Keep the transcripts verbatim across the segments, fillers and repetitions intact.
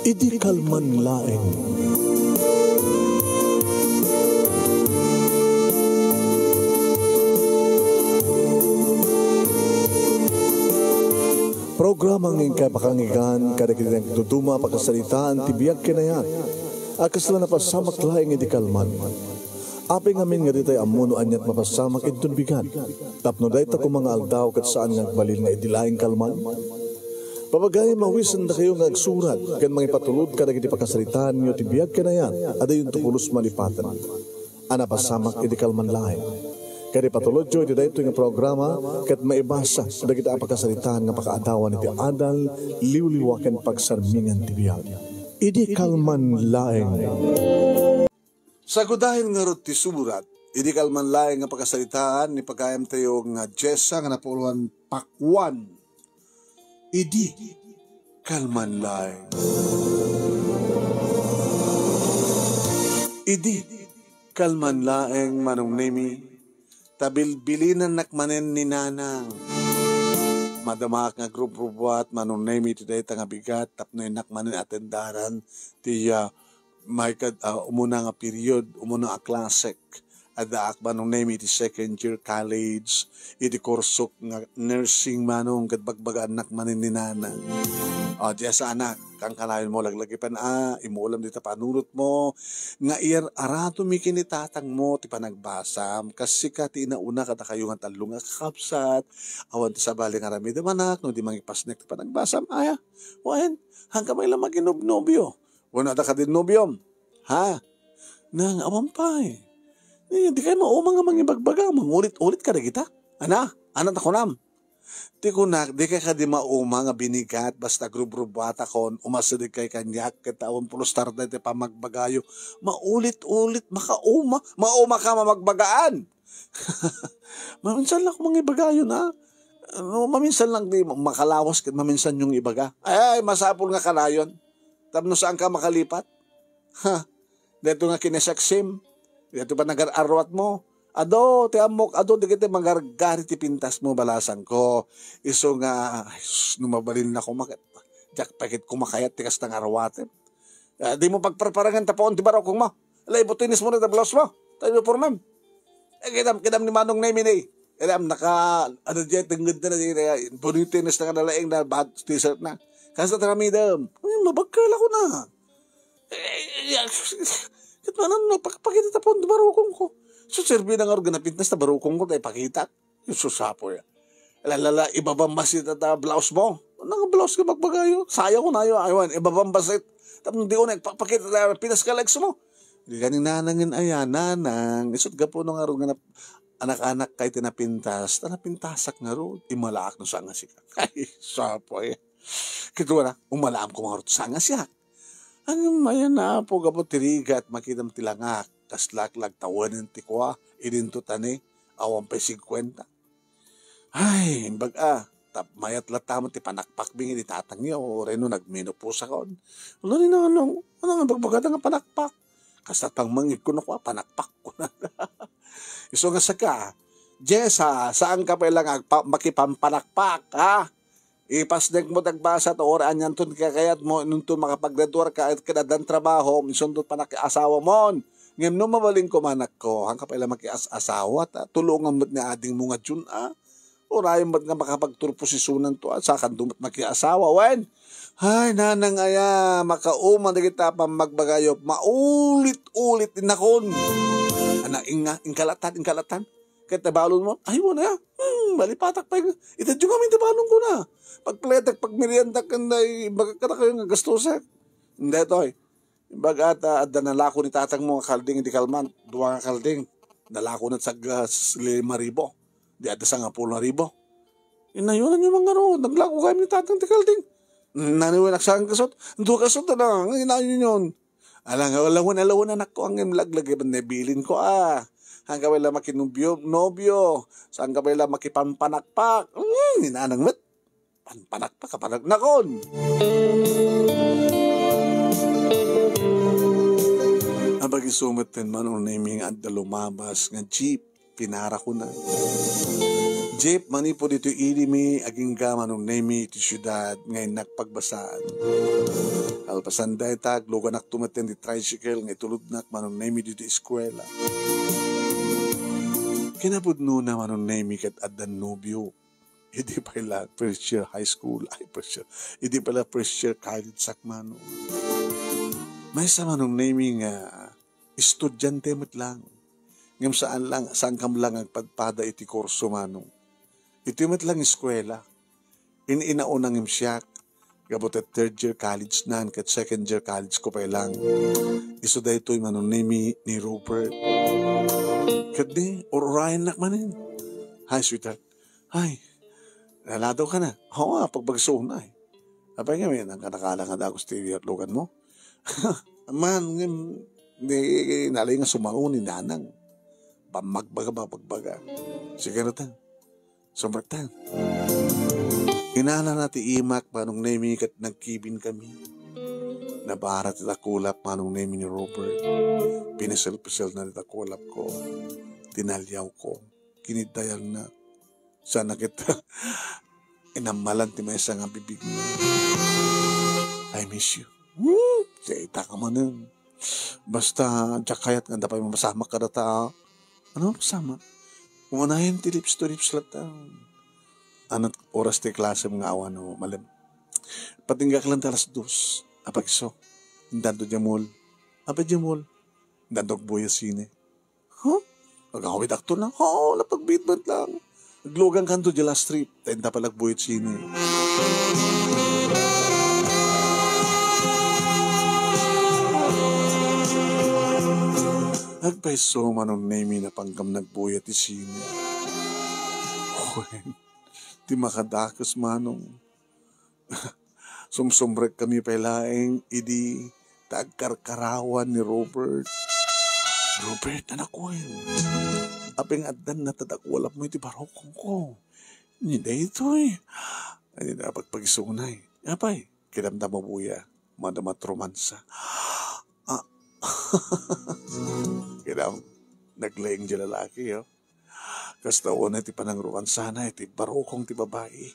Idi kalman laeng. Programa nga inkay pakanggan kadagiti nagduduma a pakasaritaan ti biag ken ayat a kasla napasamak laeng idi kalman. Apay ngamin nga ditay ammo no aniat mapasamak inton bigat, tapno dayta koma nga aldaw ket saan nga agbalin nga idi laeng kalman? Papagayam a awisendakayo nga agsurat ken mangipatulod kadagiti pakasaritaanyo ti biag ken ayat a dayonto pulos malipaten a napasamak idi kalman laeng. Ket ipatulodyo iti daytoy nga programa ket maibasa dagiti a pakasaritaan nga pakaadawan iti adal, liwliwa ken pagsarmingan ti biag. Idi kalman laeng. Sagudayen ngarud ti surat, idi kalman laeng nga pakasaritaan ni pagayamtayo nga Jessa nga napuloan pakuan. Idi kalman laeng. Idi kalman laeng, Manong Nemi, ta bilbilinannak manen ni Nanang. Madamaak nga agrubrubuat, Manong Nemi, ti dayta nga bigat tapno innak manen atendaran ti, ah, maikad-, ah, umuna nga period, umuna a klasek. Addaak, Manong Nemi, iti second year college, iti kursok nga nursing, Manong, ket bagbagaannak manen ni Nanang. O, Jessa, anak, kankanayon mo laglagipen a, imuulam dita panunotmo, nga iyar-, arato mi ken ni tatangmo ti panagbasam, kas sika ti inauna kadakayo nga tallo nga kakabsat, awan ti sabali nga aramidem, anak, no di mangipasnek ti panagbasam, aya, wen, haanka met la maginobnobio. Wenno adda kadin nobiom? Ha? Nang, awan pay. Eh, dikay mauma nga mangibagbaga, mangulit-ulit kadagita. Ana? Ana ta kunam? Ti kunak, dikay kadi mauma nga binigat, basta agrubrubuatakon, umasidegkay kaniak, ket awan pulos tarda ti pamagbagayo. Maulit-ulit, makauma. Mauma ka mamagbagaan. Maminsan lang ako mangibagayon, ha? No, maminsan lang di makalawas ket maminsan yung ibaga. Ay, masapul nga kanayon. Tapno saan ka makalipat? Ha? Dito nga kinesaksim. Dito pa nagar-arwat mo. Ado, ti ammok, ado, di kita magargari ti pintas mo, balasang ko. Isu nga, ay, sus, no mabalin na kumakat. Diak pagit kumakayat ti kasta nga arwatem. Ah, di mo pagparparangan tapaon ti barukong mo. Ala, ibutinis mo na ta blouse mo. Tayo po, ma'am. Eh, kidam, kidam ni Manong Nemi ni. Kidam, naka, ano diyan, tengged na na diyan, eh, bunitinis na nga nalaing na bad t-shirt na. Kasta taramidam. Ay, mabagkal ako na. Eh, eh, eh, ket manan no, pag-, pakita tapaon ti barukong ko. So, serbi na nga organ na pintas ta barukong ko, tayo pakita. Yung susapo ya. Lalala, ibabambas ita ta blouse mo. Nang blouse ka magbagayo. Sayang ko na yun. Aywan, ibabambas it. Tapno di ko na ipapakita ta pinas ka legs mo. Di ka ni nanangin aya, nanang. Isut gapu no nga ro nga nap-, anak-anak kay tinapintas. Tanapintasak nga ro. Imalaak no sanga sika. Ay, sapo ya. Kito na, umalaam ko nga ro sanga siya. Ang mayan na po gapu ti rigat, makita ti langak. Kaslak lagtawanen ti kua. Idinto tani. Awan pay singkuenta. Ay, imbag a, tap-, mayat latta met ti panakpakmi iti tatangyo, uray no nagmenopause akon. Uray no, ano, ano nga bagbagada nga panakpak? Kasta pang mangigko no kua, panakpak ko na. Isu nga saka, Jessa, saan ka pay lang agpa-, makipampanakpak, ha? Ipasnek mo dagbasa, ta uray anianton kakayat mo, inunton makapaggraduar ka, ket addan trabaho, insunton panakiasawa mon. Ngem no mabalin ko, manakko, saan ka pay lang makias-asawa, ta tulongan met ni ading mo nga Jun, a? Urayen met nga makapagturposisonan to, a, saan ka met makiasawa, wen? Ay, nanang aya, makauma dagita pammagbagayo, maulit-ulit ti nakon. Ana, inga, ingkalatan, ingkalatan. Ket nabalon mo, ay, wala. Hmm, malipatak pay. Itadyo ngamin ti balon ko na. Pagpletek, pagmerienda, ken nay, bagak kadakayo nga gastusak. Hindi, toy. Imbag a ta, adda nalako ni tatang mo nga kalding, di kalman. Dua nga kalding. Nalako na sag-, ah, s-, lima ribo. Di adda sangapulo ribo. Inayonan nyo man nga ro, naglako kayo ni tatang ti kalding. Naniwen aksang kasot, dua kasot na, inayon yun. Alang, alawan, alawan, anak ko, ang imlaglag, iban nabilin ko, ah. Saan ka pay lang makinubyo, nobyo? Saan ka pay lang makipanpanakpak? Hmm, ni nanang met. Panpanakpak, kapanag-, nakon! Apag-isumet ten man, unay mi nga adda lumabas nga jeep, pinara ko na. jeep manipud iti ilimi, agingga Manong Nemi iti siudad nga innak pagbasaan. Kalpasan dayta, agluganakto met ti tricycle nga itulodnak Manong Nemi ditoy eskuela. Kinapudnona Manong Nemi ket addan nobio. Idi pay la first year high school, ay, first year. Idi pay la first year college sak, Manong. Maysa Manong Nemi nga estudiante met lang. Ngem saan lang, saan kam lang agpadpada iti kurso, Manong. Iti met lang eskuela. In-inauna ngem siak. Gapu ta third year college nan, ket second year college ko pay lang. Isu daytoy Manong Nemi ni Robert. Ket di, ur-urayennak manen. Hi, sweetheart. Hi. Naladaw ka na? Oo, ah, pagbagsuna, eh. Apay nga, may nangkanakala nga dagos ti atlogan mo? Man, ngem, di, nalay nga sumao ni Nanang. Pamagbaga, pamagbaga. Sige na ta. Sumrektan. Inanana ti imak, Manong Nemi, ket nagkibin kami. Nabara ti dakulap, Manong Nemi, ni Robert. Pinisil-pisil na ti dakulap ko. Tinaliaw ko. Kinidayagna. Sana ket inammalan ti maysa nga bibig mo. I miss you. Hmm, dayta ka manen. Basta, diak kayat nga adda pay mapasamak kadata. Ano mapasamak? Umanayen ti lips to lips latta. Anat oras ti klasem nga awan o malem. Patinggak lang ti alas dos. Apagso. Intanto diay mall. Apay diay mall? Intanto agbuya sine. Huh? Agawidakto na? Oo, napagbiit met lang. Aglugan kanto diay last trip. Ta inta pay la agbuya sine. Agpayso, Manong Nemi, napankam nagbuya ti sine. Wen, ti makadakes, Manong. Sumsumrek kami pay laeng idi ta agkarkarawan ni Robert. Robert, anak wen. Apay nga addan na ta dakulap mo iti barukongko. Ni daytoy. Ay, napagpagisunay. Apay, kidamdam mabuya. Madama ti romansa. Ah. Kidam, naglaing diay lalaki, oh. Kasta unay ti panangromansana iti barukong ti babai.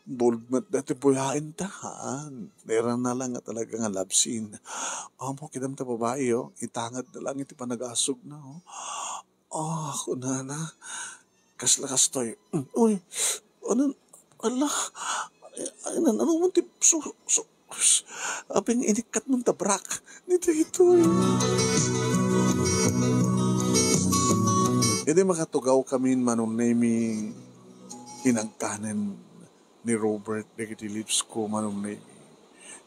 Bold met daytoy buyaenta, haan. Nairana lang nga talaga nga love scene. Amo, kidam ta babai, oh. Itangad na lang iti panagasugna, oh. Ah, kunana. Kasla kastoy. Mm, uy, ano, ala, ay, ay, nan-, ano man ti, so, so, Apay nga inikkat man ta brak. Ni daytoy. Idi makatugaw kami, Manong Nemi, inagkanen ni Robert dagiti lips ko, Manong Nemi.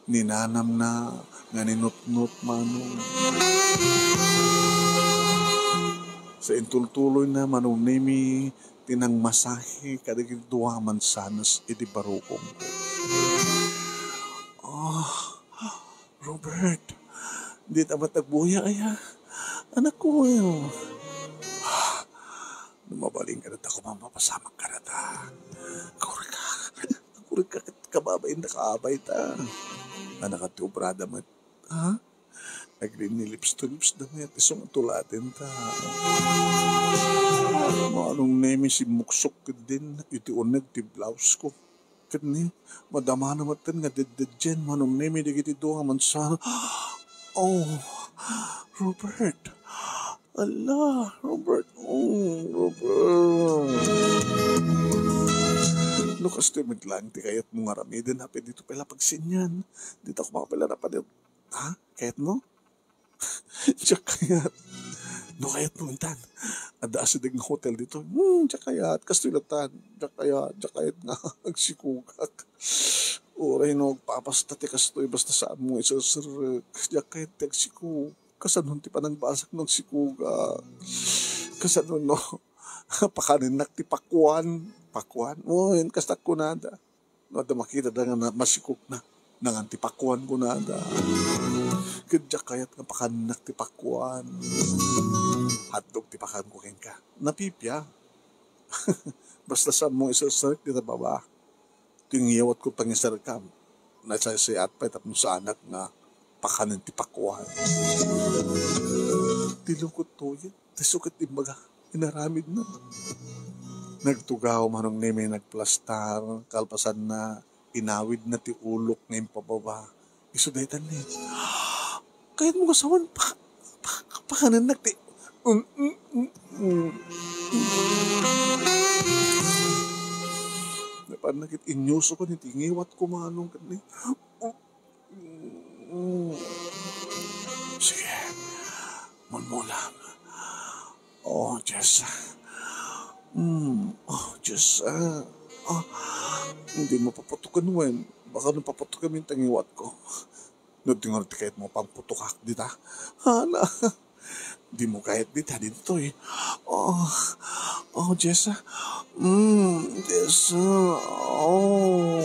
Ninanamna nga ninutnot, Manong. Sa intultuloyna, Manong Nemi, ti nangmasahe kadagiti dua a mansanas iti barukong. Ah, Robert, dita met agbuya, aya? Anak ko, ayo. Ah, no mabalin ka na ta, koma mapasamak ka na ta. Agkurika. Agkurika ket kababain na kaabay ta. Anak, ti obrada met. Ha? Agrinni lips to lips da met, isu nga tuladen ta. Manong Nemi, simmuksok ketdin iti uneg ti blouse ko. Ket ni, madamana metten nga deddedien, Manong Nemi, dagiti dua nga mansa-, oh, Robert. Ala, Robert. Oh, Robert. No kastoy met laeng ti kayatmo nga aramiden, apay dito pay la pagsenian. Dita ko makapila na panit. Ha? Kayatmo? Diak kayat. No kayatmo, intan. Adda asideg nga hotel dito. Hmm, diak kayat. Kastoy latan. Diak kayat. Diak kayat nga agsikogak. Uray no agpapasta ti kastoy, basta saanmo nga iserserrek. Diak kayat ti agsikog. Kasano ti panangbasak no agsikogak? Kasano no pakanennak ti pakuan? Pakuan? Wen, kasta kunada. No adda makita da nga na-, masikogna, nangan ti pakuan kunada. Ket diak kayat nga pakanennak ti pakuan. Hotdog ti pakanko kenka. Napipia. Basta saanmo iserserrek dita baba. Ti ngiyawatko pangiserrekam. Nasaysayat pay tapno saanak nga pakanen ti pakuan. Ti lungkot toyen, ti isu ket imbaga, inaramidna. Nagtugaw Manong Nemi, nagplastar, kalpasanna, inawidna ti ulok nga impababa. Isu dayta ni, "Kayatmo nga sawen, pa-, pa-, pakanennak ti, mm, mm, mm, mm." Napanna ket inyusok iti ngiwatko, Manong, ket ni, "Mm, sige, mulmulam." Oh, Jess. Mm, oh, Jess. Ah, ah, dimo paputoken wen. Baka no paputoken mi ti ngiwatko. No, tingal ti kayatmo pangputokak dita. Hala. Dimo kayat dita, ditoy. Oh, oh, Jess. Mm, Jess. Oh.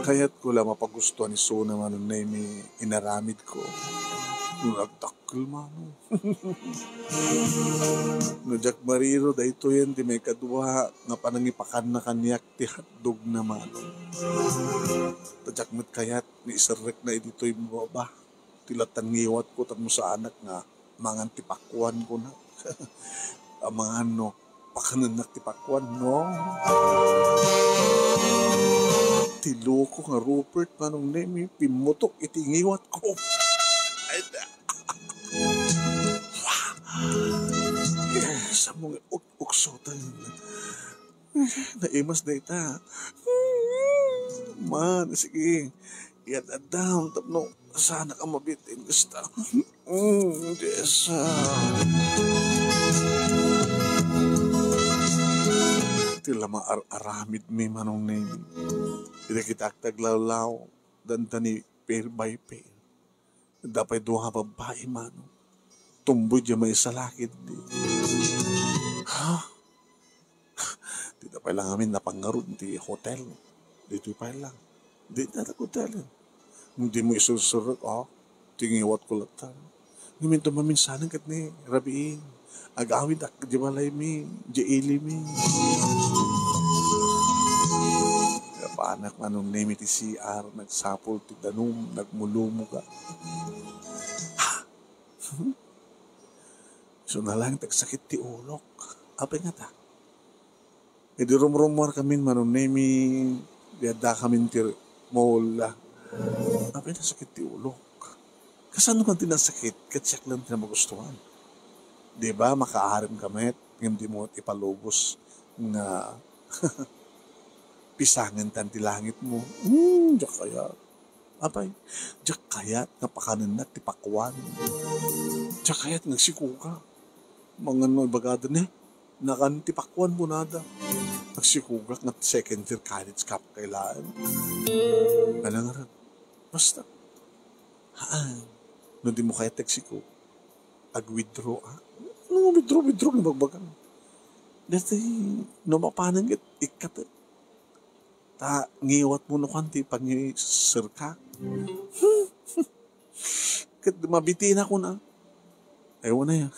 Kayatko la mapagustuan isuna Manong Nemi inaramidko. Nagdakkel, Manong. No diak mariro, daytoyen ti maikadua nga panangipakanna kaniak ti hotdogna, Manong. Ta diak met kayat nga iserrekna ditoy baba ti latan ngiwatko tapno saanak nga mangan ti pakuan, kunak. Amangan no pakanennak ti pakuan, no? Ti loko nga Robert, Manong Nemi, pimmutok iti ngiwatko. Ay, da-, Sammo nga uk-, uksoten. Naimas dayta. Man, sige. Iyad-addam tapno saanak a mabitin kasta. Mm, Jess. Ti la maar-aramidmi, Manong Nemi. Iti kitak ti aglawlaw, danta ni pair by pair. Adda pay dua nga babbai, Manong. Tumboy diay maysa la ketdi. Ha? Dita pay la ngamin napangngarud ti hotel. Ditoy pay la. Dita ta hotel. Dimo isursurek, ah. Ti ngiwatko latta. Ngamin, tumaminsanen ket ni rabiin. Agawidak di balaymi, di ilimi. Napanak Manong Nemi ti C R, nagsapul ti danum, nagmulumuga. Isu na lang ti agsakit ti ulok. Apay ngata? Idi rumrumuarkamin Manong Nemi, di addakamin ti mall. Apay nasakit ti ulok? Kasano man ti nasakit ket siak lang ti namagustuhan? Di ba, makaarimka met, ngem dimo ipalubos nga pisangen tan ti langitmo. Hmm, diak kayat. Apay, diak kayat nga pakanennak ti pakuan. Diak kayat nga agsikogak. Mangan no ibagada ni, nakan ti pakuan, kunada. Agsikogak nga second year college ka pay laeng. Ala ngarud. Basta. Haan. No dimo kayat ti agsikog, ag-withdraw, ah. Ano nga withdraw, withdraw nga bagbagam? Dati, no mapanen ket ikkat, eh. Ta ngiwatmo no kuan ti pangiserka. Ket mabitinak, kuna. Ay, wen aya.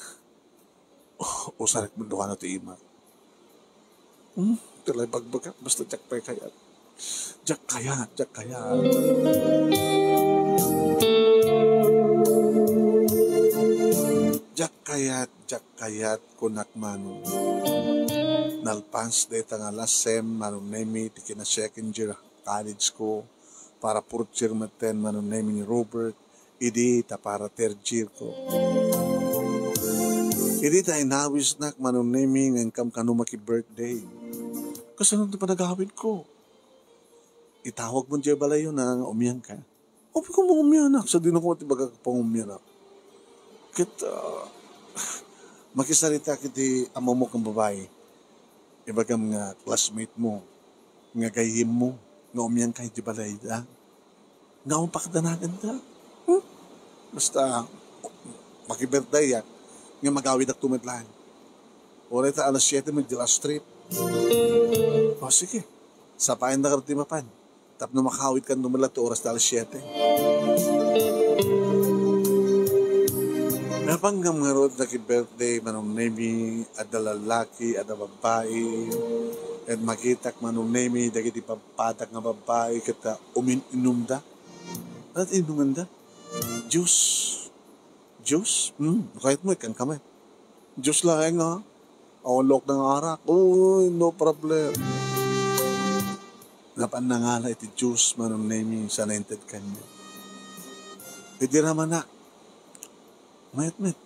Oh, usarek met no kuana ti imak. Hmm, ti la ibagbagak, basta diak pay kayat. Diak kayat, diak kayat. Diak kayat, diak kayat, kunak Manong. Nalpas dayta nga last sem, Manong Nemi, ti kina second year college ko, para fourth year metten, Manong Nemi, ni Robert, idi ta para third year ko. Idi ta inawisnak, Manong Nemi, nga inkam kano maki-birthday. Kasano ti panagawidko? Itawagmo diay balayyo na nga umiangka. Apay ko, mangumianak, sadino koma ti ibagak pangumianak. Ket, ah, makisaritak iti amamok nga babai. Ibagam nga classmate mo, nga gayyem mo, nga umiangka iti balayda. Nga awan pakadanagan da. Hmm? Basta, maki-birthday-ak, nga magawidak tu met laeng. Uray ta alas siete met di last trip. O, sige. Sapayan da ka ti mapan. Tapno makawid kan dumalat ti oras ta alas siete. Napanggam ngarud dagiti birthday, Manong Nemi, adda lallaki, adda babbai, ket makitak, Manong Nemi, dagiti padpadak nga babbai, ket, ah, umin-inumda. Ano ti inumanda? Juice. Juice? Hmm, no kayatmo, ikkanka met. Juice laeng, ha? Awan lokna nga arak. Uy, no problem. Napan nangala iti juice, Manong Nemi, sana inted kaniak. Idi ramanak, mayat met.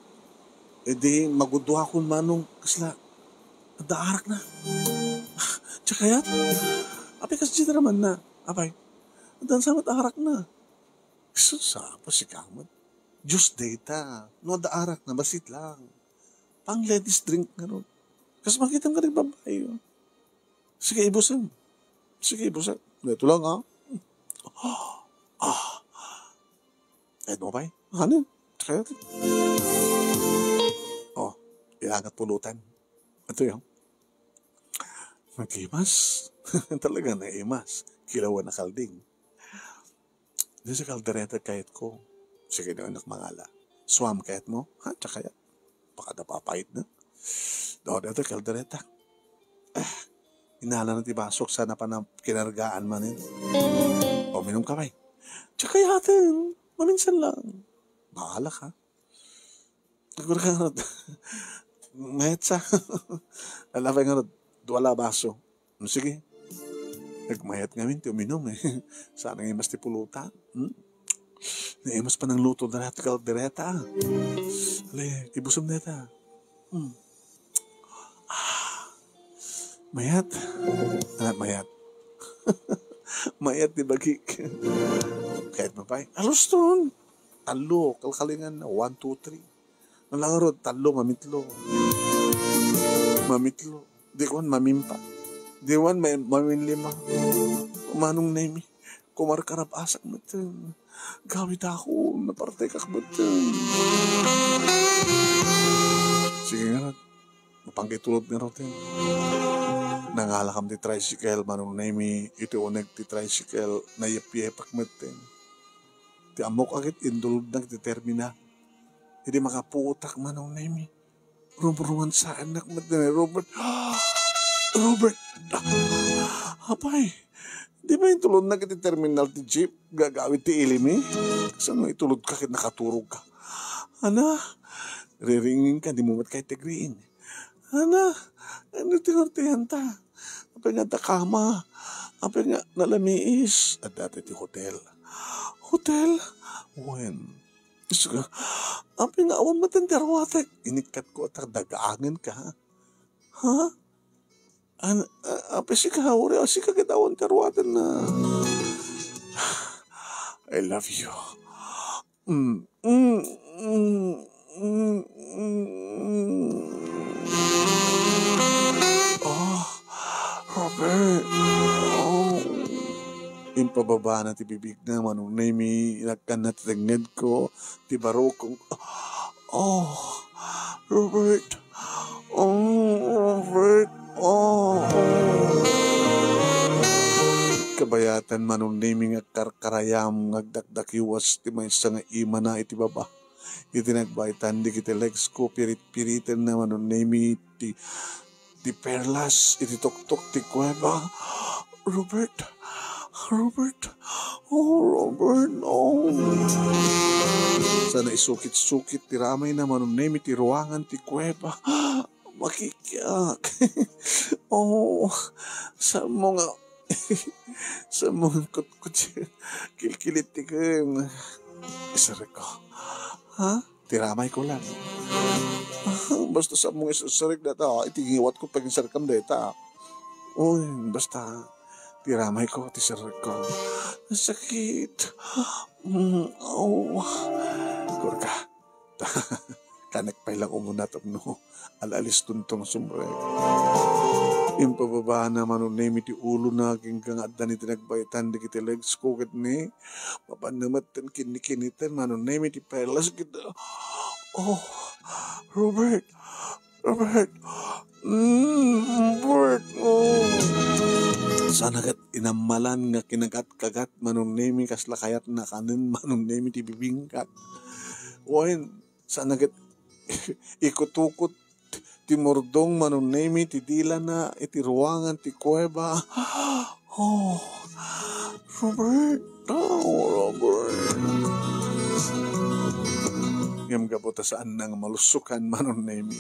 Idi magudua kon manong kasla, adda arakna. Diak kayat? Apay, kasdi ramanna? Apay, adda sa met arakna. Sus, apo, sika met. Juice dayta. No adda arakna, bassit lang. Pang ladies drink ngarud. Kas makitam ka nagbabayo. Sige, ibusem. Sige, ibusem. Ito lang, ha? Ah. Eh, no, bay? Ano? Kaya, oh, ilangat pulutan. Ito yun. Nag-imas. Talaga nag-imas. Kilawan na kalding. Di sa kaldereta kayat ko. Sige na anak mangala. Suam kayat mo? Ha? Tsaka yan. Baka napapait na. Daw dito kaldereta. Ah, inala na ti basok sana pa na kinargaan man eh. O, minum ka, bay. Tsaka yaten. Maminsan lang. Bahala ka. Siguro ka nga, mayat sa. Alapay nga, duwala baso. No, sige. Nagmayat ngamin ti uminum eh. Sana nga imas ti pulutan. Hmm? Naimas pa nang luto na natin kaldereta. Ale, ibusem na ta. Hmm. Ah, mayat. Anak mayat. Mayat ti bagik. Kahit mapay. Aluston. Tallo, kalkalingan na. One, two, three. Nalangarod, tallo, mamitlo. Mamitlo. Di ko man mamimpa. Di man ma-, maminlima. Manong Nemi, kumarkarab-asak met. Gawid ako, napartekak met. Sige nga, mapanggay tulod nga roten. Nangalakam ti tricycle, Manong Nemi, iti uneg ti tricycle, nayepyepak met. Ti ammok agit, indulodnak ti terminal. Idi makapuotak, Manong Nemi, rumrumansaannak met ni Robert. Robert! Apay, di ba intulodnak iti terminal ti jeep, gagawid ti ilimi? Kasano itulodka ket nakaturogka? Ana, riringingka, di mo met kayat ti agriing. Ana, ano ti ngartayanta? Apay nga adda kama? Apay nga nalamiis? Adda ti hotel. Hotel? Wen. Isu ka, apay nga awan met ti aruatek? Inikkat ko, ta dagaangen ka. Ha? An-, a-, apay sika, uri, a, sika ket awan ti aruaten na. I love you. Mm, mm, mm, mm, mm. Oh, Robert. Oh. Impababana ti bibigna, Manong Nemi, inakkanna ti tengngedko, ti barukong. Oh, Robert. Oh, Robert. Oh, oh. Kabayatan, Manong Nemi, nga karkarayam, nga agdakdakiwas ti maysa nga imana iti baba. Iti nagbaetan dagiti legs ko, pirit-piriten na, Manong Nemi, ti, ti perlas iti tuktok ti kuweba. Robert, Robert, oh, Robert, oh. Sana isukit-sukit ti ramay na, Manong Nemi, ti ruangan ti kuweba. Makikiak. Oh, saan mo nga Sa mga kutkot, kilkilit ti kem. Isarek ko. Ha? Ti ramay ko lang. Ah, basta sa mong isarek data, iti ngiwat ko pag isarkam data. Uy, basta, ti ramay ko, ti sarek ko. Sakit. Mm, oh. Kurka. Kanek pay lang umuna tapno al-aliston tong sumrek. Impababana, Manong Nemi, ti ulona, agingga nga adda ni ti nagbaetan dagiti legs ko, ket ni, mapan na met ten kinnikiniten, Manong Nemi, ti perlas ket, oh, Robert, Robert, mm, Robert, oh. Sana ket inammalan nga kinagkagat, Manong Nemi, kasla kayatna kanen, Manong Nemi, ti bibingkak. Wen, sana ket ikutukot ti murdong, Manong Nemi, ti dilana iti ruangan ti kuweba. Oh, Robert, oh, Robert. Ngem gapu ta saanna nga malusokan, Manong Nemi,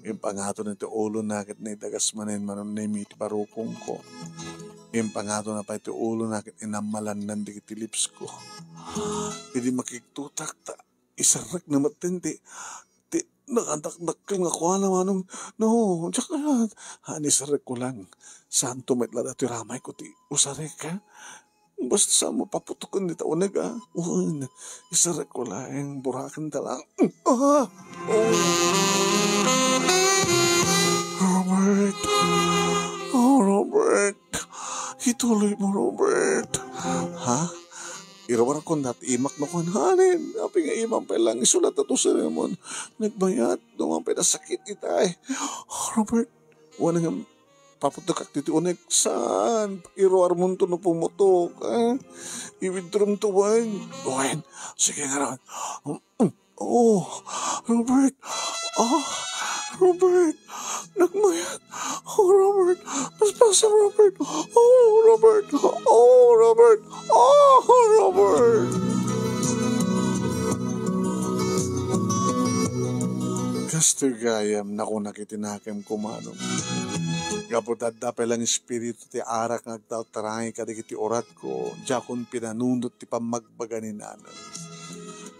impangatonna ti ulona ket naidagas manen, Manong Nemi, iti barukongko. Impangatonna pay ti ulona ket inammalanna dagiti lipsko. Idi makigtutak ta iserrekna metten ti, ti nakadakdakkel nga kuana, Manong. No, diak kayat. Haan, iserrekko lang. Saanto met la datoy ramayko ti usarek, ha? Basta saan mapaputoken dita uneg, a. Wen, iserrekko laeng, burakenta lang. Ah! Oh! Robert! Oh, Robert! Ituloy mo, Robert! Ha? Iruarkon dayta imak no kuan, hanen. Apay nga imam pay lang, isulat dayta seremon. Nagbayat, no man pay nasakit itay. Oh, Robert! Wen, ngem, paputokak ditoy uneg. Saan? Iruarmonto no pumutok, eh? I-withdrawmto, wen? Wen. Sige ngarud. Oh, Robert. Ah, Robert. Nagmayat. Oh, Robert. Paspasa, Robert. Oh, Robert. Oh, Robert. Oh, Robert. Kastoy gayam, nakunak iti nakemko, Manong. Gapu ta adda pay lang espiritu ti arak nga agtartarangi kadagiti uratko, diakon pinanunot ti pammagbaga ni Nanang.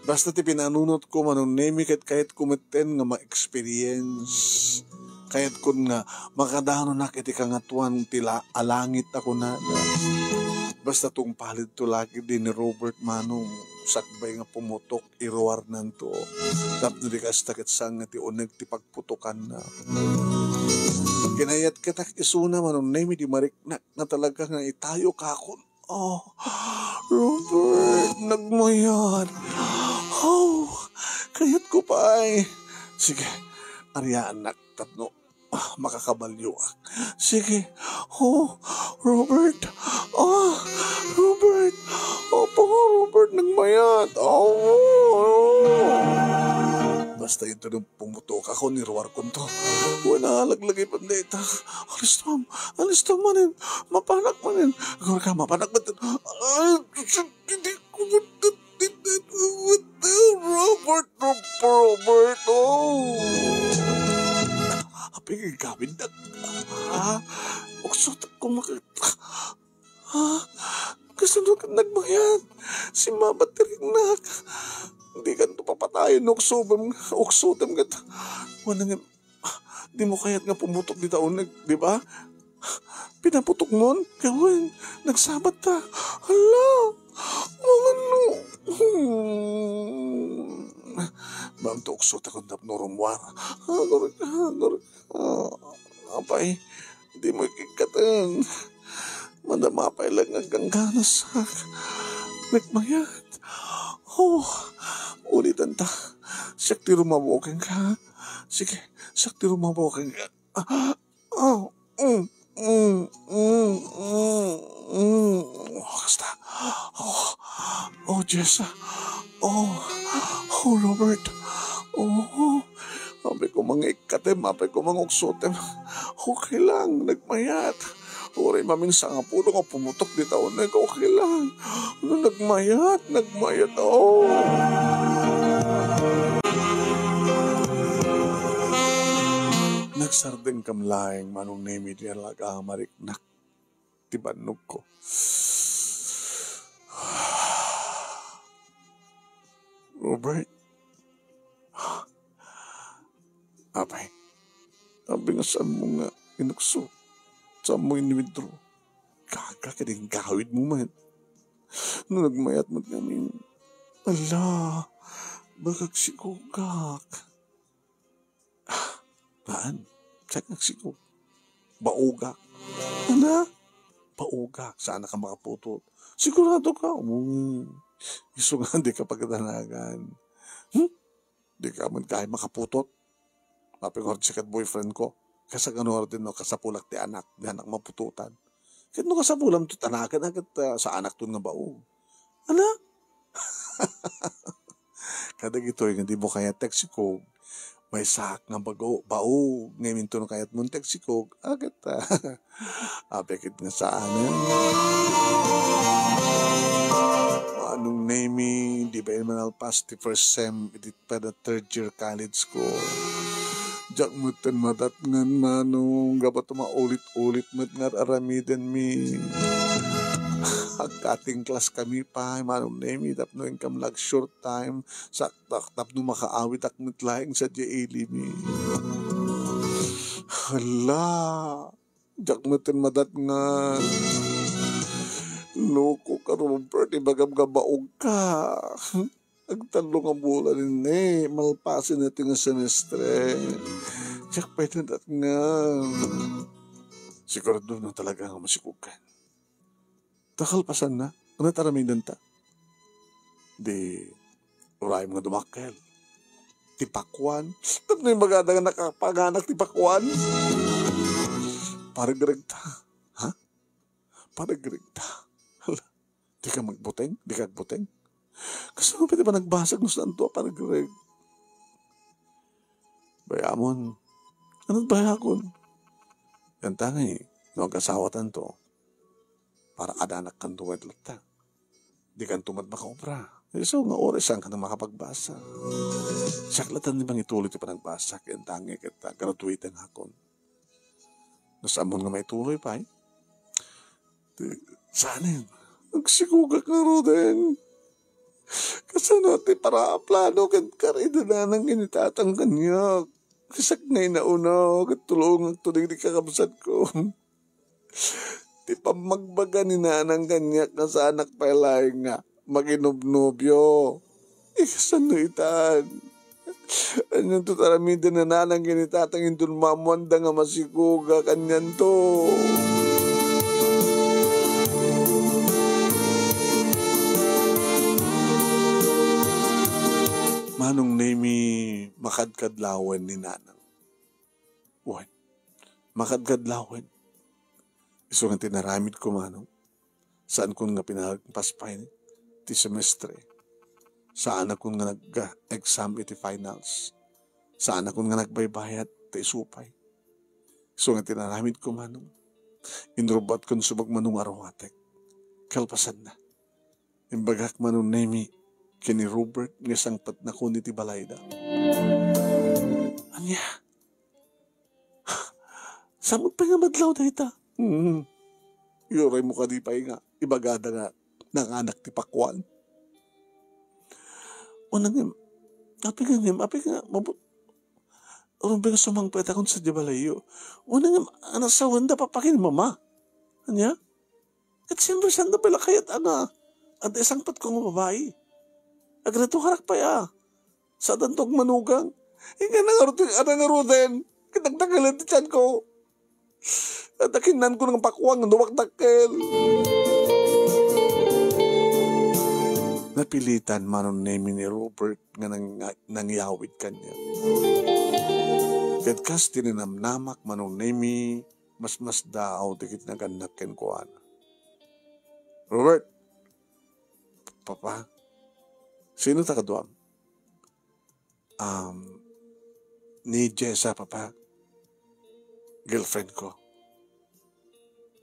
Basta ti pinanunotko, Manong Nemi, ket kayatko metten nga ma-experience. Kayatkon nga makadanonak iti kangatoan ti la-, a langit a kunada. Basta tungpalidto la ketdi ni Robert, Manong, sakbay nga pumutok, iruarnanto. Tapno di kasta ket saan nga ti uneg ti pagputokanna. Kinayatketak isuna, Manong Nemi, di mariknak nga talaga nga itayokakon. Oh, Robert, nagmayat. Oh, kayatko pay. Sige, arianak tapno, ah, makakabalioak. Sige. Oh, Robert. Ah, Robert. Opo, Robert, nagmayat. Oh. Basta ito pumutokakon, iruarkonto. Wen, alaglagipem dayta. Alistom, alistom manen. Mapanak manen. Agurka, mapanak manen. Ay, hindi ko Robert, Robert, oh. Apay nga gawid na? Ah, uksotak ko maka-, ah, kasano ket nagmayat? Simmabat ti riknak. Dikanto papatayen no uksotem, uksotem ket. Wen, ngem, dimo kayat nga pumutok dita uneg, di ba? Pinaputokmon? Ket wen, nagsabatta. Hala! Mangano? Hmm. Ma'am, tukso ta kun tapno rummuar. Agurka, agurka. Apay, dimo ikikkaten. Madama pay lang nga gangganasek. Nagmayat. Oh, ulitenta. Siak ti rummuar kenka. Sige, siak ti rummuar kenka. Ah, ah, mm, mm, mm, mm, mm. Oh, kasta. Oh, oh, Jessa. Oh, oh, Robert. Oh, apay ko mangikkatem, apay ko manguksotem. Okay lang, nagmayat. Uray maminsan nga pulo nga pumutok dita uneg, okay lang. No, nagmayat, nagmayat, oh. Nagsardengkam laeng, Manong Nemi, ti talaga a mariknak ti bannogko. Robert, apay, apay nga saanmo nga inukso? Saanmo in-withdraw? Gaga ket inggawidmo met. No nagmayat met ngamin, ala, baka agsikogak. Ah, haan. Saan nga agsikog? Baogak. Ana? Baogak. Saanak a makaputot? Sigurado ka? Hmm. Isu nga dika pagdanagan. Hmm? Dika met kaya makaputot? Apay nga second boyfriend ko. Kasano nga din, no, kasapulak ti anak, di anak maputotan. Ket no kasapulam ti anaken, ket, ah, saanakton nga baog. Ana? Kadagitoy nga dimo kayat ti agsikog, maysaak nga baog, baog, ngem intono kayatmon ti agsikog, a, ket, ah, apay ket nga saanen. Manong Nemi, di pay malpas ti first sem iti pay third year college ko. Diak metten madatngan, Manong, gapu ta maulit-ulit met nga ar-aramidenmi. Agcutting class kami pay, Manong Nemi, tapno inkam nag-short time, saktak tapno makaawitak met laeng sadiay ilimi. Hala! Diak metten madatngan. Loko ka, Robert, ibagam nga baog ka. Agtallo nga bulan ni, malpasen ti nga semestre. Diak pay nadatngan. Sigurado na talaga nga masikog ka. Ta kalpasanna, ania ti aramidenta? Di, uray nga dumakkel. Ti pakuan. Tapno imbagada nga nakapanganak ti pakuan. Paragregta. Ha? Paragregta. Hala, di ka magbuteng? Di ka agbuteng? Kasano pay ti panagbasag no saanto a panagreg? Bayamon. Ania ti bayakon? Yan tangay, no agkasawatanto, para adanakkanto met latta. Di kanto met makaobra. Isu nga oras saan ka na makapagbasa. Siak latta ti mangituloy ti panagbasa, ken tangay ket graduate ngakon. No saanmon nga maituloy pay? Ti, saanen? Agsikogak ngaruden. Kasano ti para a plano ket kari ni nanang ken ni tatang kaniak? Siak nga inauna, ket tulongakto dagiti kakabsatko. Ti pammagbaga ni nanang kaniak nga saanak pay laeng nga maginobnobio. Ikasano itan? Anianto ti aramiden ni nanang ken ni tatang inton maammoanda nga masikogak? Anianto? Manong Nemi, makadkadlawen ni nanang. Wen, makadkadlawen. Isu nga ti inaramidko, Manong. Saankon nga pinalpas pay ti semestre. Saanakon nga nag-exam iti finals. Saanakon nga nagbaybayat ta isu pay. Isu nga ti inaramidko, Manong. Inrubbatkon subag Manong a ruatek. Kalpasanna, imbagak Manong Nemi ken ni Robert nga sangpetnakon iti balayda. Ania? Saan met pay nga madlaw dayta? Hmm. Uraymo kadi pay nga ibagada nga nanganak ti pakuan? Unay ngem, apay nga ngem, apay nga mabut-, uraymo pay nga sumangpetakon sadiay balayyo. Unay ngem, ania, sawenda papa ken ni mama? Ania? Ket sino sanda pay la kayat a nga adda isangpetko nga babai? Aggraduarak pay a. Saadanto agmanugang. Inka nangarud-, a nangaruden. Ket nagdakkel ti tianko. Adda kinnanko nga pakuan nga dumakdakkel. Napilitan Manong Nemi ni Robert nga nang-, nangyawid kaniak. Ket kas ti ninamnamak Manong Nemi, masmasdaaw dagiti nagannak kenkuana. Robert, Papa, sino ta kaduam? Um, ni Jessa, Papa. Girlfriend ko.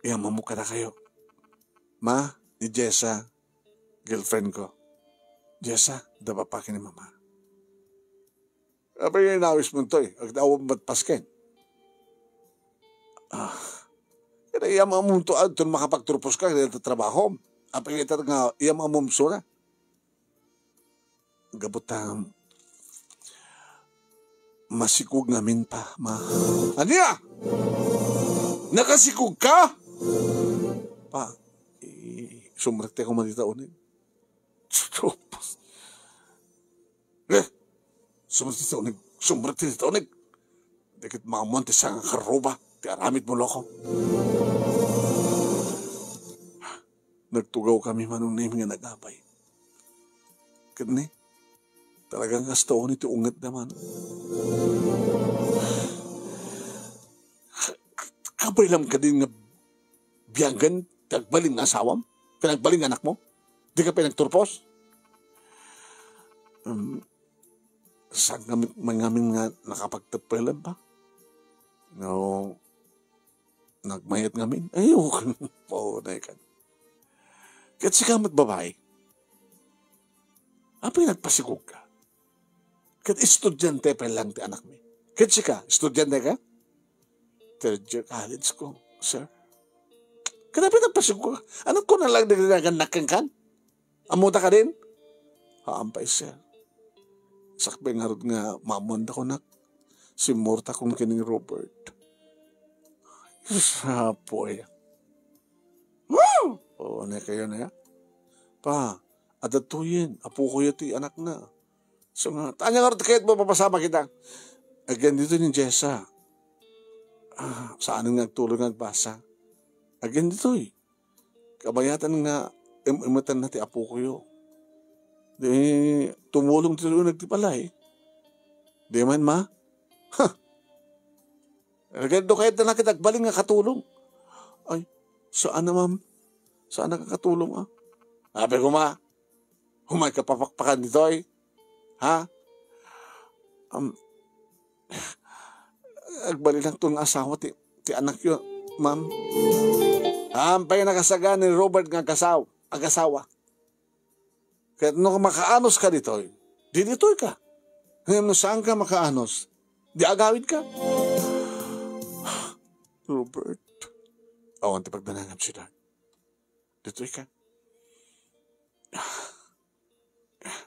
Iyammammo kadakayo. Ma, ni Jessa, girlfriend ko. Jessa, da papa ken ni mama. Apay nga inawismo toy? Agdawam met pasken. Ah, kaya iyammammo to, adton makapagturpos ka, kaya trabahom. Apay nga ita nga iyammammo suna? Gapu ta masikog ngamin pa, ma. Ania? Nakasikog ka? Pa, i-, sumrektek koma dita uneg. Eh, sumrektek dita uneg. Sumrektek dita uneg. Dagiti maammoan ti sanga karruba ti aramidmo, loko. Nagtugaw kami Manong Nemi nga nagabay. Ket ni, talaga nga kasta unay ti ungetda, Manong. Kabay lang kadin nga biyagen ti agbalin nga asawam? Ken agbalin nga anakmo? Dika pay nagturpos? Um, saan nga mi-, mangamin nga nakapagtepelen pa? No, nagmayat ngamin? Ay, oo. Paunay ka. Ket sika met babai, Apay nagpasigugka? Ket estudiante pay lang ti anakmi. Ket sika, estudiante ka? Third year college ko, sir. Ket apay nagpasigugka? Anakko na lang dagiti nagannak kenkan? Ammoda kadin? Haan pay, sir. Sakbay ngarud nga maammoandako, nak. Simmurtakon ken ni Robert. Sapoy. Woo! Oo, ne kayo na ya. Pa, adda tuyen, apokoyo ti anakna. So nga, ania ngarud ti kayatmo, mapapasama kita. Agyan ditoy ni Jessa. Ah, saan nga agtulog nga agbasa. Agyan ditoy. Kabayatan nga im-, imetanna ti apokoyo. Di, tumulong ti tulunag ti balay. Di man, ma? Ha! Agyan do kayat na kita agbalin nga katulong. Ay, saan na, ma'am? Saan na ka katulong, ah? Sabi ko, ma, humay ka papakpakan ditoy. Ha? Um, agbalinakton nga asawa ti, ti anakyo, ma'am. Ampay nakasagan ni Robert nga agasaw-, agasawa. Ket no makaanos ka ditoy, di ditoy ka. Ngem no saan ka makaanos, di agawid ka. Robert, awan ti pagdanangam, sweetheart. Ditoy ka.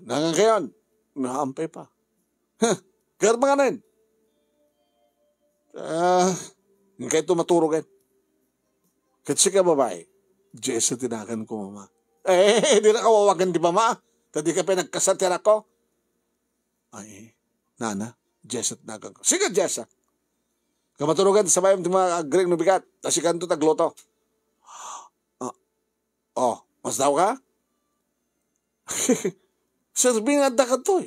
Nangan kayon. Naampay pa. Huh, garmanganen. Ah, kayto maturogen. Ket sika, babai, Jessa ti naganko, mama. Eh, di na kawawagan di mama. Ta di ka pa nagkasal ti anakko. Ay, nana, Jessa ti naganko. Sige, Jessa. Kamaturogan, sabayam ti mga agring no bigat. Ta sikanto tagluto. Ah, oh, masdaw ka? Serbi nga adda kadtoy.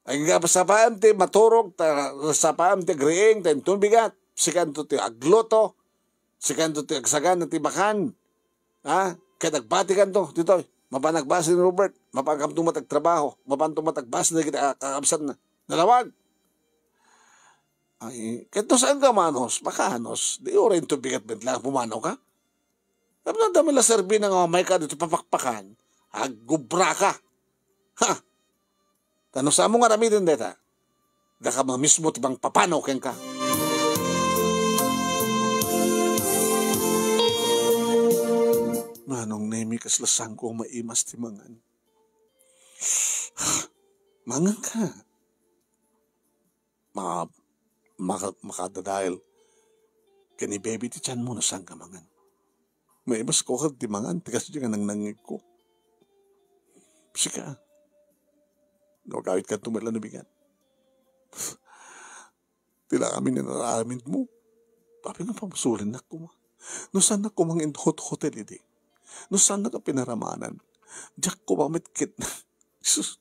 Ay nga, sapaam ti maturog, ta, sapaam ti agriing, ta inton bigat, sikanto ti agluto, sikanto ti agsagana ti makan. Ha? Ket agbatikanto, ditoy. Mapan agbasa ni Robert, mapan kamto met agtrabaho, mapanto met agbasa dagiti a-, kakabsatna. Nalawag! Ay, ket no saan ka manos, makanos, di uray inton bigat met lang pumanaw ka. Tapno adda met la serbina nga mamay ka dito papakpakan, aggubra ka. Ha? Ta no saanmo nga aramiden dayta, daka mismo ti mangpapanaw kenka. Manong Nemi, kasla saanko a maimas ti mangan. Mangan ka. Ma-, maka-, makadadael ken ni baby ti tianmo no saan ka mangan. Maimasko kadi mangan ti kasdi nga nangnangngegko. Sika, no agawidkanto met la no bigat. Ti la amin nga inaramidmo. Apay nga pamasulennak koma? No saannak koma nga inhot-hotel idi? No saannak a pinaramanan? Diak koma met ket, Jesus.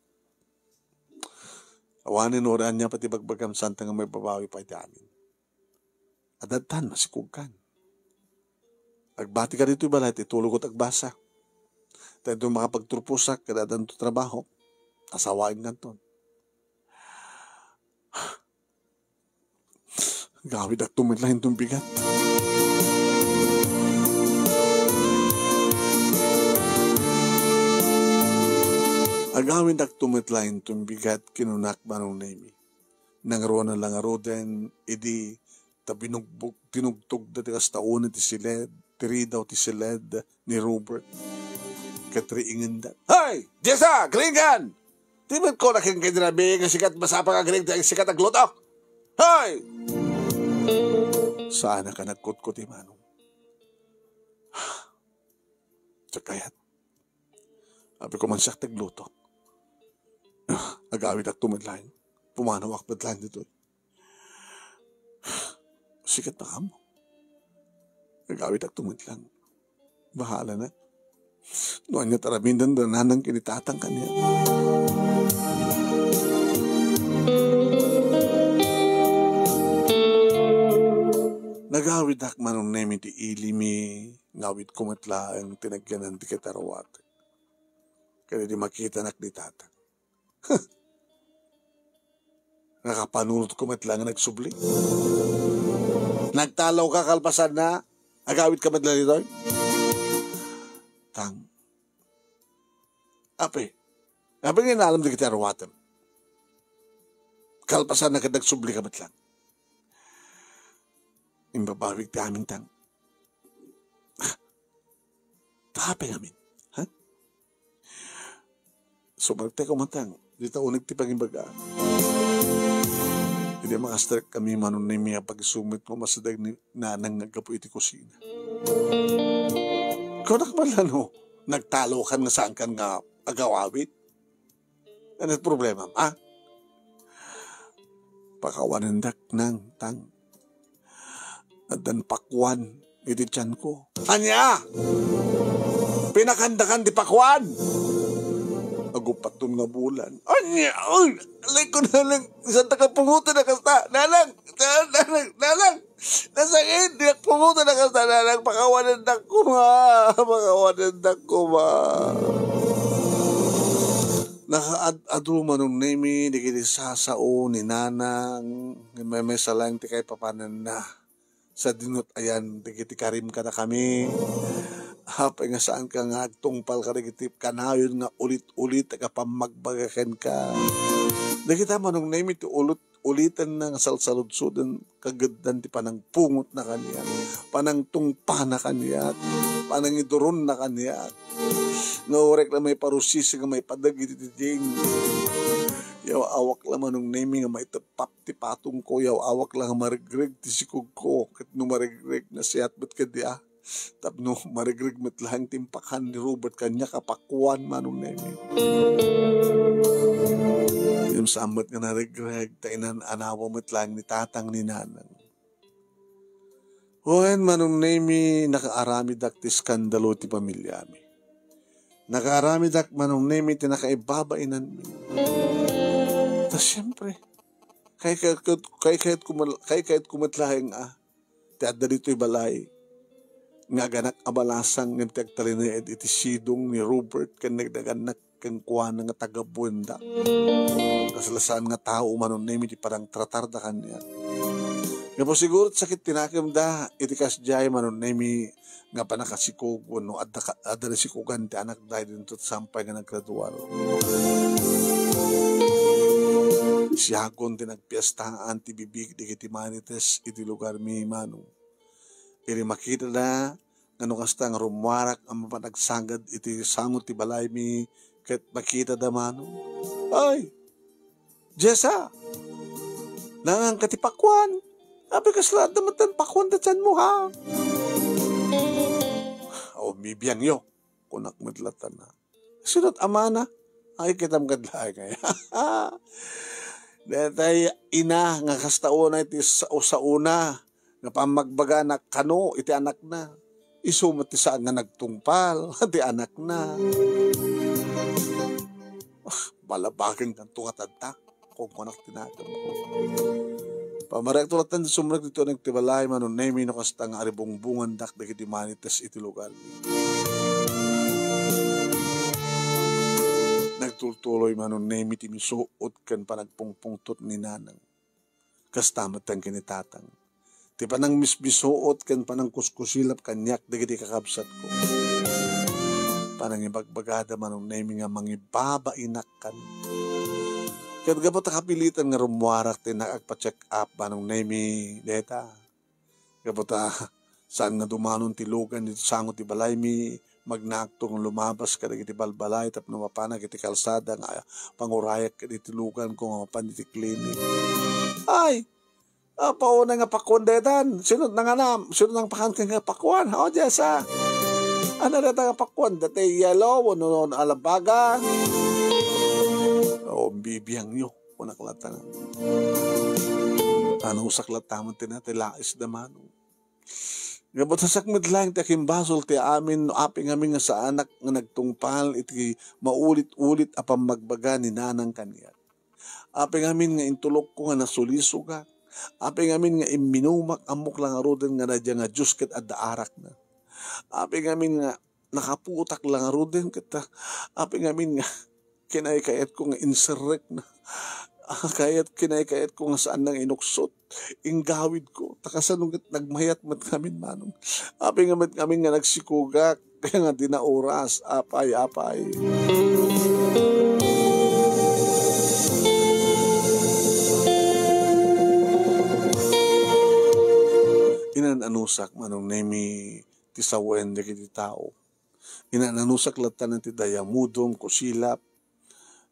Awanen uray ania pay ti bagbagam, saanta nga maibabawi pay ti amin. Adda tan, masikugkan. Agbati ka ditoy balay, ti tulogko agbasa. Ta inton makapagturposak, ket addanto trabaho, asawaen kanton. Agawidakto met laeng inton bigat. Agawidakto met laeng inton bigat, kinunak, Manong Nemi. Nangruna la ngaruden idi ta binugbog, tinugtogda ti kasta unay ti siled, ti ridaw ti siled ni Robert. Ket riingenda. Hay! Jessa! Gringan! Di met ko nakinkay dirabi nga sikat masapang agring ti sikat agluto? Hay! Saan a ka nagkutkuti, Manong? Diak kayat. Apay ko man siak ti agluto. Agawidakto met laeng. Pumanawak met laeng ditoy. Sikat na kamo. Agawidakto met laeng. Bahala na. No ania ti aramiden da nanang ken ni tatang kaniak. Nagawidak, Manong Nemi, ti ilimi, ngawidko met laeng ti nagyanan ti kitaruatek. Ket idi makitanak ni tatang, nakapanunotko met laeng nga nagsubli. Nagtalawka kalpasanna, agawidka met laeng ditoy. Tang, apay, Apay nga inaalam dagiti aruatem? Kalpasanna ket nagsubli ka met lang. Imbabawig ti amin, Tang. Tapay amin. Ha? Sumarte ko man, Tang. Dita uneg ti pangibaga. Idi makastrek kami, Manong Nemi, a pagisumit mo, masideg ni Nanang nga aggapu iti kusina. Kunak man la no, nagtalokan nga saankan nga agawawid? Ano ti problema, ha? Pakawanendak, Nang, Tang. Addan pakuan iti tianko. Ania? Pinakandakan ti pakuan? Agupatton nga bulan. Ania? Uy! Alay ko, Nanang. Saan ta kapungutan a kasta? Nanang! Nanang! Nanang! Nasakit! Diak pungutan a kasta, Nanang. Pakawanendak koma. Pakawanendak koma. Nakaad-adu, Manong Nemi, dagiti sasao ni Nanang. Maymaysa laeng ti kaipapananna. Sadino ti ayan dagiti karim kadakami. Apay nga saanka nga agtungpal kadagiti kanayon nga ulit-ulit nga pammagbaga kenka. Dagita, Manong Nemi, ti ulit-ulitenna nga salsaludsoden, kageddan ti panangpungotna kaniak, panangtungpalna kaniak, panangiduronna kaniak. Nga uray la maiparusisi nga maipadeg iti diding. Yaw-awak la, Manong Nemi, nga maiteppak ti patongko, yaw-awak la nga maregreg ti sikogko, ket no maregreg, nasiat met kadi a. Tapno maregreg met laeng ti impakan ni Robert kaniak a pakuan, Manong Nemi. Ngem saan met nga naregreg, ta inan-anawa met laeng ni tatang ni Nanang. Wen, Manong Nemi, nakaaramidak ti iskandalo ti pamiliami. Nakaaramidak, Manong Nemi, ti nakaibabainanmi. Ta siempre, kaykayat, kaykayat ko mal-, kaykayat ko met laeng a ti adda ditoy balay nga aganak a balasang ngem ti agtalinaed iti sidong ni Robert ken nagdagannak kenkuana nga taga-buenda. Kasla saan nga tao, Manong Nemi, ti panangtratarda kaniak. Ngem siguro sakit ti nakemda iti kasdiay, Manong Nemi, nga panakasikog wenno adda ka, adda nasikogan ti anakda idinto ti sampay nga naggraduar. Siakon ti nagpiestaan ti bibig dagiti Marites iti lugarmi, Manong. Idi makitada nga no kasta nga rummuarak a mapan agsagad iti sango ti balaymi ket makitada, Manong. Ay, Jessa! Nanganka ti pakuan? Apay kasla adda met ti pakuan ta tianmo, ha? O, bibiangyo, kunak met latta na. Sino't amana? Ay, kitam kad laeng aya. Daytay ina nga kasta unay ti sa-, usauna nga pammagbagana kano iti anakna. Isu met ti saan nga nagtungpal ti anakna. Ah, balabagen kanto nga tadtak. Kunkunak ti nakemko. Pamariakto latta ti sumrek ditoy uneg ti balay, Manong Nemi, no kasta nga aribungbungandak dagiti Marites iti lugarmi. Nagtultuloy, Manong Nemi, ti misuot ken panagpungpungtot ni Nanang. Kasta met ken ni Tatang. Ti panangmismisuot ken panangkuskusilap kaniak dagiti kakabsatko. Panangibagbagada, Manong Nemi, nga mangibabainak kaniak. Ket gapu ta kapilitan nga rummuarak ti nagpa-check up, Manong Nemi, dayta. Gapu ta saan nga dumanon ti lugan ditoy sango ti balaymi, magnaakto nga lumabas kadagiti balbalay tapno mapanak iti kalsada nga pangurayak kadagiti luganko nga mapan iti klinik. Ay! Apo, unay nga pakuan daytan. Sino nanganam? Sino nangpakan ken nga pakuan? O, Jessa. Ano dayta nga pakuan? Daytay yelo, wenno alabaga? O, bibiangyo. Kunak latta na. Anusak latta met ti na, ti lais da, Manong. Gapu ta sakmet laeng ti akimbasol ti amin, no apay ngamin nga saanak nga nagtungpal iti maulit-ulit a pammagbaga ni Nanang kaniak. Apay ngamin nga intulokko nga nasulisogak. Apay ngamin nga imminumak, ammok la ngaruden nga nadia nga Dios ket adda arakna. Apay ngamin nga nakaputak la ngaruden ket, ah, apay ngamin nga kinaykayatko nga inserrekna. Ah, kayat, kinaykayatko nga saanna nga inuksot, inggawidko. Ta kasano ket nagmayat met ngamin, Manong. Apay nga met ngamin nga nagsikogak, kaya nga di na oras, apay, apay. Inanusak, Manong Nemi, ti sawen dagiti tao. Inananusak latta ti dayamudom, kusilap,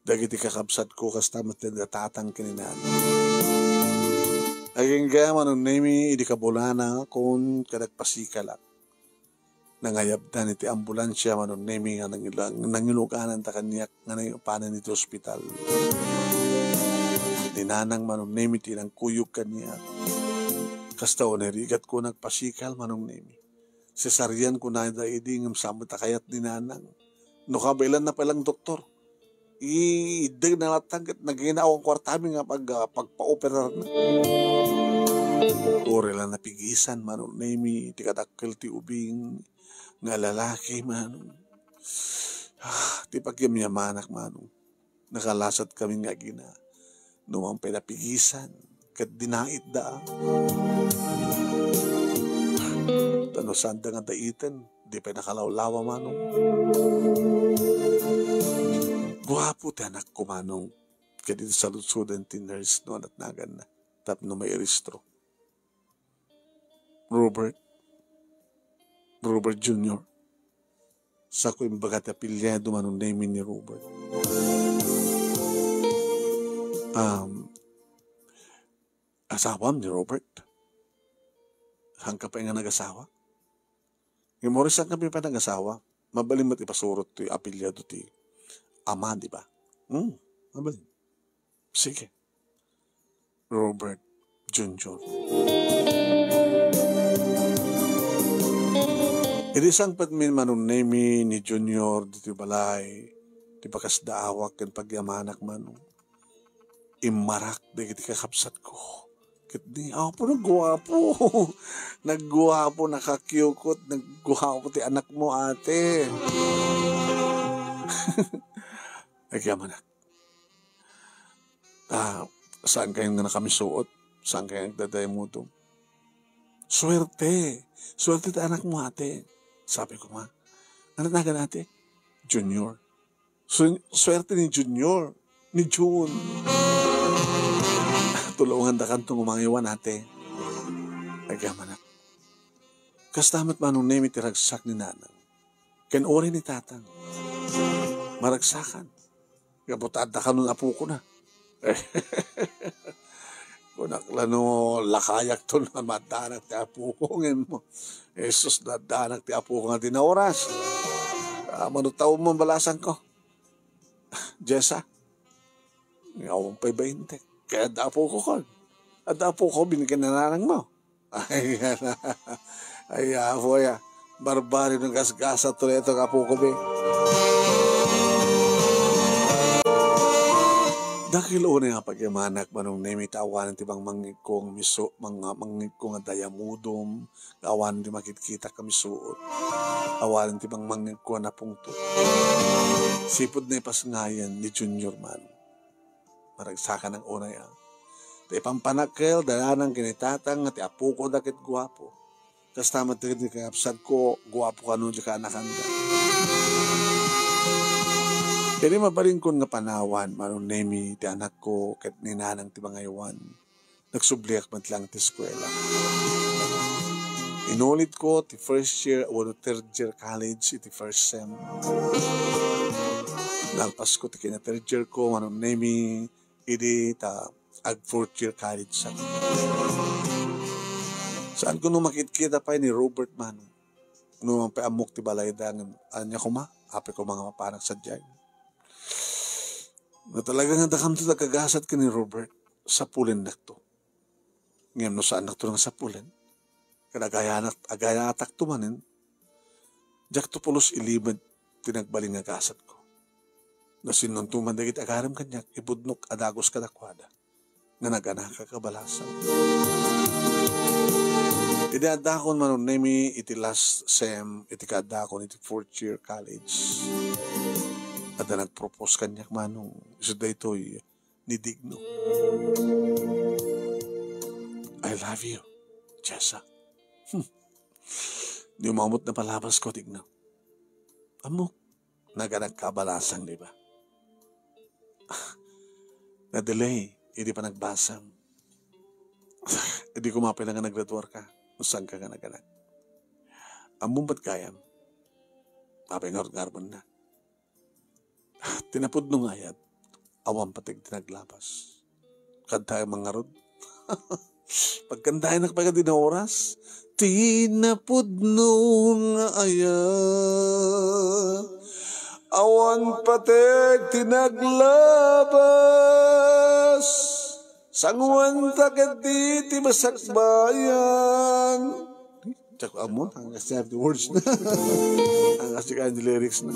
dagiti kakabsatko, kasta met ti tatang ken ni nanang. Agingga, Manong Nemi, idi kabulanakon, ket agpasikalak. Nangayabdan iti ambulansia, Manong Nemi, nga nangila-, nangilugananta kaniak nga naipanan iti ospital. Ni nanang, Manong Nemi, ti nangkuyog kaniak. Kasta unay rigatko nga agpasikal, Manong Nemi. Cesarean kunada idi ngem saan met a kayat ni nanang. No kabaelanna pay lang doktor, iddegna latta ket naginaw ang kuartami nga pag-, ah, pagpaoperarna. Uray la napigisan, Manong Nemi, ti kadakkel ti ubing nga lalaki, Manong. Ah, ti pagyamyamanak, Manong. Nakalasat kami nga agina. Numan pay napigisan, ket dinaitda. Ta no saanda nga daiten, di pay nakalawlawa, Manong. Guapo ti anakko, Manong, ket iti saludsoden ti nurse no anatnaganna tapno mairistro. Robert. Robert Junior. Sako imbaga ti apelyido, Manong Nemi, ni Robert. Um, asawam ni Robert? Saan ka pay nga nagasawa? Ngem uray saan kami pay nagasawa, mabalin met ipasurot ti apelyido ti ama, di ba? Hmm, mabalin. Sige. Robert Junior. Idi sangpetmi, Manong Nemi, ni Junior ditoy balay, ti bakas daawak ken pagyamanak, Manong, immarak dagiti kakabsatko. Ket ni, apo, nagguapo. Nagguapo, nakakiukot, nagguapo ti anakmo, ate. Agyamanak. Ah, saan kayo nga nakamisuot? Saan kayo nagdadayamudom? Suerte. Suerte ti anakmo, ate. Sabi ko, ma, ano tawag, ate? Junior. Su-, suerte ni Junior. Ni Jun. Tulungan da kanto nga mangiwan, ate. Agyamanak. Kasta met, Manong Nemi, ti ragsak ni nanang. Ken uray ni tatang. Maragsakan. Gapu ta adda kanon apokona. Kunak la no lakayak to no addanak ti apoko ngem, Jesus, no addanak ti apoko nga di naoras. Ah, mano taon mo balasan ko? Jessa? Nga awan pay bainte. Kaya adda apoko kon. Adda apoko, binigyan na nanang mo. Ay, ay, apo, ya. Barbaryo no gasgasa to leto, apo ko, be. Dakkel unay nga pagyamanak, Manong Nemi, ta awanen ti mangmangngegko nga miso-, mang-, mangngegko nga dayamudom, awanen ti makitkitak nga misuot, awanen ti mangmangngegko nga napungtot. Sipud naipasngayan ni Junior man. Maragsakan ang unay, ah. Ta ipampanak kel, dalanang ken ni tatang nga ti apoko da ket guapo. Kasta met ti kakabsatko, guapo kano di kaanakanda. Idi mabalinkon nga panawan, Manong Nemi, ti anakko ket ni nanang ti mangaywan. Nagsubliak met lang ti eskuela. Inulitko ti first year wenno third year college iti first sem. Nalpasko ti kina third year ko, Manong Nemi, idi ta ag fourth year college sa. Saan ko no makitkita pay ni Robert, Manong. No man pay ammok ti balayda, ngem ania koma, apay koma nga mapanak sadiay. No talaga nga dakamto nagkagasat ken ni Robert, sapulennakto. Ngem no saannakto nga sapulen, ken agayanak-, agayatakto manen, diakto pulos ilimed ti nagbalin nga gasatko. No sinonto man dagiti agarem kaniak, ipudnok a dagus kadakuada nga nag-anak a kabalasan. Idi addakon, Manong Nemi, iti last sem, iti kaaddakon iti fourth year college, adda nagpropose kaniak, Manong. Isu daytoy ni Digno. "I love you, Jessa." Hmm. Di umamot na palabas ko, Digno. Ammok, naganak ka balasang, di ba? Na-delay, idi panagbasam. Idi kumapay lang nga naggraduar ka. no saanka nga naganak. Ammom met gayam, apay ngarud nga armenna. Ti napudno nga ayat, awan pateg ti naglabas. Kantaem ngarud. Pagkantaennak pay kadi nga oras, ti napudno nga ayat, awan pateg ti naglabas. Sanguanta ketdi ti masakbayan. Diak ammo, anggaas ti words na. Anggaas ti kayan ti lyrics na.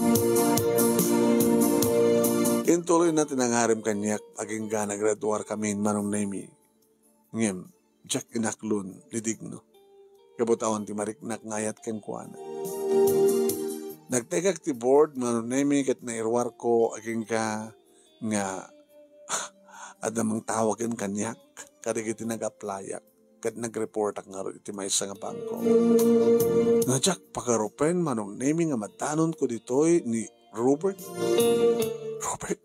Intuloyna ti nangarim kaniak, agingga nagraduar kamin Manong Nemi. Ngem, diak inaklon ni Digno. Gapu ta awan ti mariknak nga ayat kenkuana. Nagtekak ti board, Manong Nemi, ket nairuarko agingga nga adda mangtawag ken kaniak kadagiti nag-applyak, ket nagreportak ngarud iti maysa nga bangko. Nga diak pagarupen, Manong Nemi, nga madanonko ditoy ni Robert. Robert?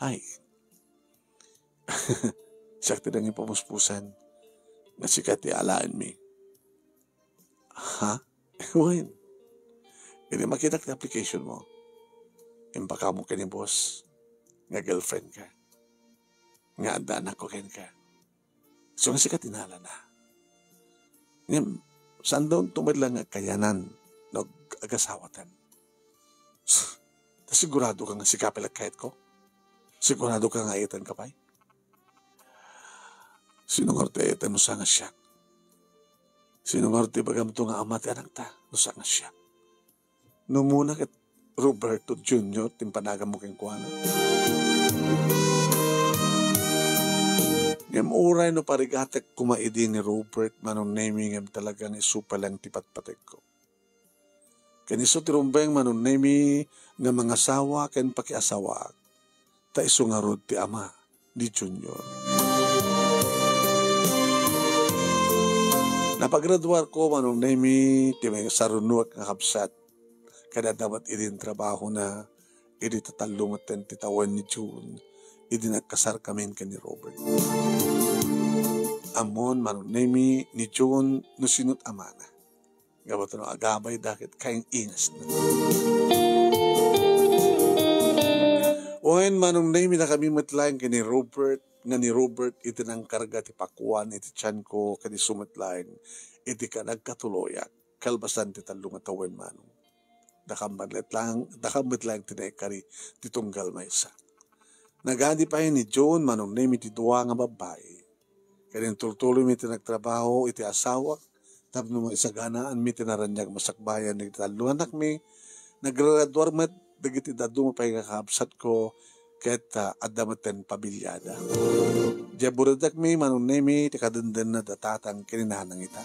Ay. Siak ti nangipamuspusan nga sika ti alaenmi. Ha? Wen, idi makitak ti application mo, impakamo ken ni boss nga girlfriend ka, nga adda anakko kenka. So nga sika tinalana. Ngem, saan daw to met lang nga kayanan no ag-, agasawaten? Ta sigurado ka nga sika pay la kayatko? Sigurado ka nga ayaten ka pay? Sino ngarud ti ayatem no saan nga siak? Sino ngarud ti ibagamto nga ama ti anakta no saan nga siak? No umuna ket Roberto Junior ti impanaganmo kenkuana. Ngem uray no parigatek koma idi ni Robert, Manong Nemi, ngem talaga nga isu pay lang ti patpategko. Ken isu ti rumbeng, Manong Nemi, nga mangasawa ken pakiasawaak. Ta isu ngarud ti ama ni Junior. Napagraduarko, Manong Nemi, ti may sarunoak nga kabsat. Kada damat idi trabahona, idi tatallo metten ti tawen ni June, idi nagkasar kamin ken ni Robert. Ammon, Manong Nemi, ni June no sino't amana. Gapu ta no agabayda ket kaing-ingasna. Wen, Manong Nemi, dakami met laeng ken ni Robert, nga ni Robert iti nangkarga ti pakuan iti tianko, ken isu met laeng iti ka-, nagkatuloyak kalpasan ti tallo nga tawen, Manong. Dakam met laeng, dakam met laeng ti naikari ti tunggal maysa. Nagadi pay ni June, Manong Nemi, ti dua nga babbai. Ken intultuloymi ti nagtrabaho iti asawak tapno maisaganaanmi ti naraniag masakbayan dagiti tallo nga anakmi. Nagragraduar met dagiti dadduma pay nga kakabsatko ket, ah, adda metten pamilyada. Diay burutekmi, Manong Nemi, ti kadendennad a tatang ken ni nanang ita.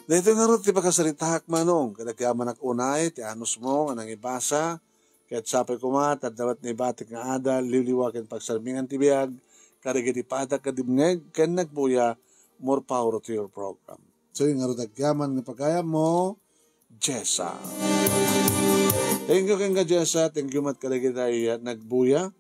Daytoy ngarud ti pakasaritaak, Manong, ket agyamanak unay ti anusmo nga nangibasa. Ket sapay koma ta adda met naibatik nga adal, liwliwa ken pagsarmingan ti biag kadagiti padak nga dimngeg ken nagbuya. More power to your program. So, ngarud agyaman nga pagayammo, Jessa. Thank you kenka, Jessa. Thank you met kadagiti, ah, nagbuya.